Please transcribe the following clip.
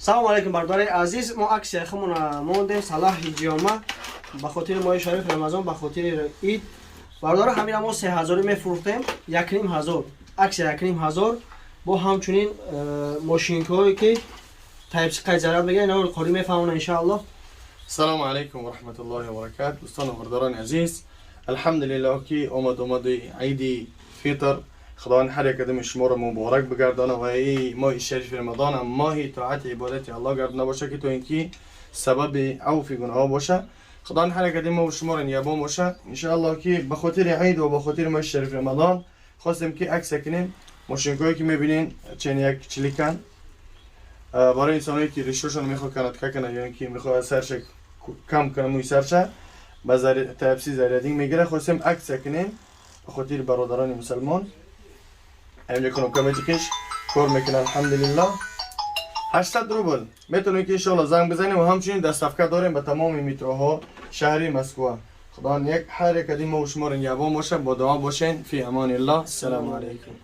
Салому алейкум, бародари азиз. Мо акция хумона мондем, салах ҳиҷома, ба хотири моҳи шариф Рамазон, ба хотири ид. Бародаро, ҳамина мо 3000 мефурӯхтем, 1500 акция, 1500. Бо ҳамчунин мошинкаҳое ки Type-C қай зарар мегирад, инаро қорӣ мефаҳмона, иншааллоҳ. Салому алейкум ва раҳматуллоҳи ва баракат. Дӯстону бародарони азиз, алҳамдулиллоҳ, ки омад омади иди фитр. Худованд ҳар як қадами шуморо муборак бигардона ва и моҳи шарифи Рамазон ҳам моҳи тоати ибодати Аллоҳ гардона боша, ки то ин ки сабаби авфи гуноҳҳо боша. Худованд ҳар як қадами мо шуморо ниябон боша. Иншааллоҳ, ки ба хотири ид ва ба хотири моҳи шарифи Рамазон хостем, ки акция кунем. Мошинкое ки мебинен, чен як чиликан, барои инсоное ки ришошон мехоҳад коротко кунад ё ки мехоҳад сарша кам кунад, мӯи сарша ба Type-C зарядник мегирад. Хостем акция кунем ба хотири бародарони мусалмон. Ҳаминҷа кнопка метикиш, кор мекунад, алҳамдулиллоҳ. 800 рубл. Метавонем, ки иншоалло занг бизанем ва ҳамчунин доставка дорем ба тамоми метроҳо шаҳри Москва. Худованд як ҳар як аз мо шуморо ниябон бошад. Бо дуо бошен. Фи амониллоҳ. Ассалому алайкум.